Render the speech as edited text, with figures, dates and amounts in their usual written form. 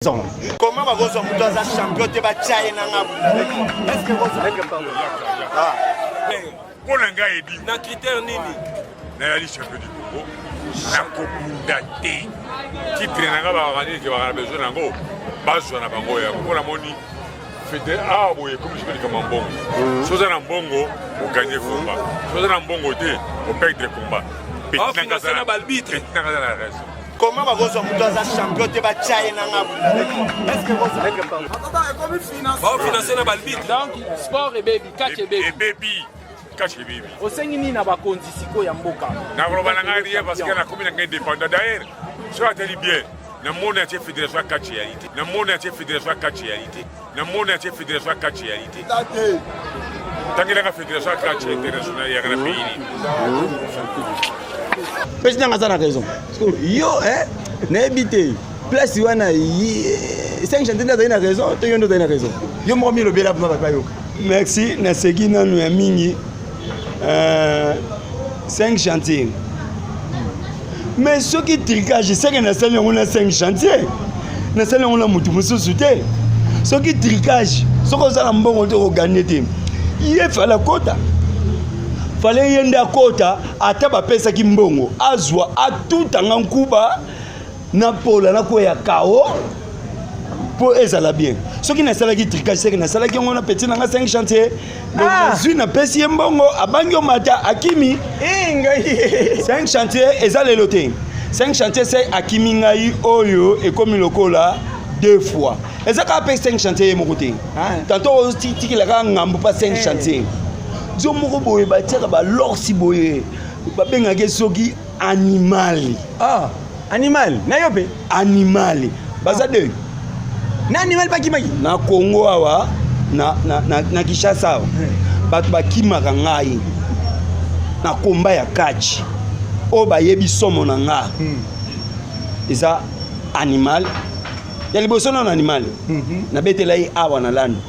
Raison. Comment bakozwa moto aza champion te batya ye na ngabu? Ah. Mpo na ngai ebi na critère nini? Nayali champion du Congo, nakobunda te. Titre na ngai bakaka nini ke bakaka na besoin nango, bazwa na bango yango. Mpo namoni fete awa boye ekomi sikoyo likambo ya mbongo. Soki oza na mbongo, oganye combat. Soki oza na mbongo te, operdre combat. Petit na ngai aza na balbitre. Petit na ngai aza na raison. Comment bakozwa moto aza champion te batya ye na ngabu? Baofinanse na balbitre. Donc sport ebebi, catch ebebi. Ebebi, catch ebebi. Osengi nini na bakonzi sikoyo ya mboka? Nakoloba na ngai rien parce que nakomi na ngai indépendant. D'ailleurs, soki atali bien, na monde entier fédération ya catch eyali te. Na monde entier fédération ya catch eyali te. Na monde entier fédération ya catch eyali te. Tangelaka fédération ya catch internationale eyaka na pays nini? Président aza na raison. Yo, eh, nayebi te place wana 5 chantier nde azali na raison to yo nde ozali na raison? Yo moko milobela mpona bato bayoka. Merci. Naseki nanu ya mingi. 5 chantier, mais soki tricage seke nasali yango na 5 chantier, nasali yango na motu mosusu te. Soki tricage, soki oza na mbongo te, okoganye te. Ye fale akota, fale ye nde akota. Ata bapesaki mbongo, azwa atutanga nkuba na pola nakwea kao mpo ezala bien. Soki nasalaki tricage, seke nasalaki yango na petit nanga 5 chantier. Nazwi, napesi ye mbongo, abangi omata, akimi. Ngai 5 chantier eza lelo te. 5 chantier se akimi ngai oyo ekomi lokola deux fois. Eza kaka mpe 5 chantier ye moko te. Tantôt otikela kaka ngambo mpa 5 chantier dio moko boye, batiaka balorsi boye, babengaki soki animal. Ah, animal na yo mpe. Animal baza deux. Na animal bakimaki. Na Congo awa, na Kinshasa awa, bato bakimaka ngai na komba ya catch oyo bayebi somo na nga. Eza animal ya liboso nano. Animal nabetela ye awa na lando.